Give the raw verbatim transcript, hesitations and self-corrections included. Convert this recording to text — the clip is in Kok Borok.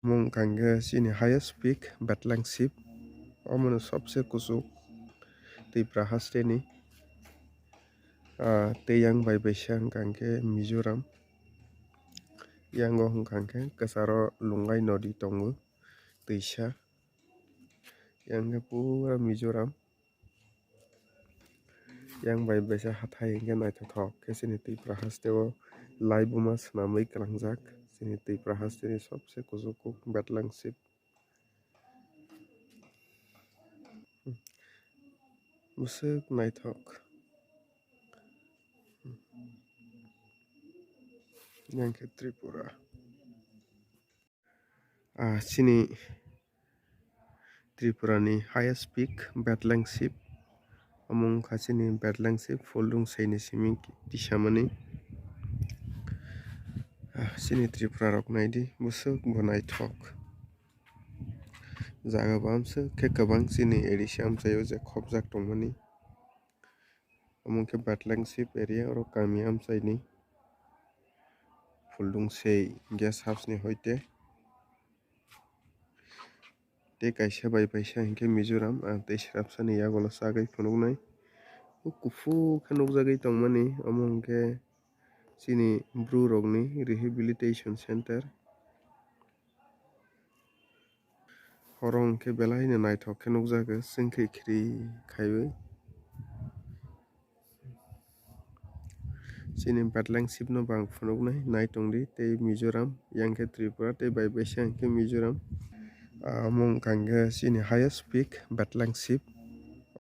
Omo wngkha hwnkhe chini highest peak Batlangsip. Omono sobse kuchuk Tripura hasteni. Ah, tei yang bai baisa wngkha hwnkhe Mizoram. Yango wngkha hwnkhe kwcharo Lungai nodi tongo, twisa. Yang khe pura Mizoram. Yang bai baisa hathai hwnkhe naithothok khe chini Tripura hasteo laibuma swnamwi kwlangjak. Chini Tripura hasteni sobse kuchuk kuk Batlangsip. Bwswk naithok. Yang khe Tripura. Ah, chini Tripurani highest peak Batlangsip. Omo wngkha chini Batlangsip, Phuldungsei ni simi tisamani. Ah, chini Tripura rok naidi, bwswk bo naithok. Jaga bo amswk khe kwbang chini A D C amchaio je khopjak tongmani. Omo khe Batlangsip area, oro kami amchaini Phuldungsei guest house ni hoite. Tei kaisa bai paisa hinkhe Mizoram, ang tei srapsani yagulo chagwi phunuknai. O kuphur khe nukjagwi tongmani, omo hinkhe chini bru rokni rehabilitation center. Oro hinkhe belai no naithok khe nukjago, chwngkhri khri khaiwi. Chini Batlangsip no bo ang phunuknai, naitongdi, tei Mizoram, yang khe Tripura, tei bai baisa hinkhe Mizoram. Ah, omo wngkha hinkhe chini highest peak Batlangsip.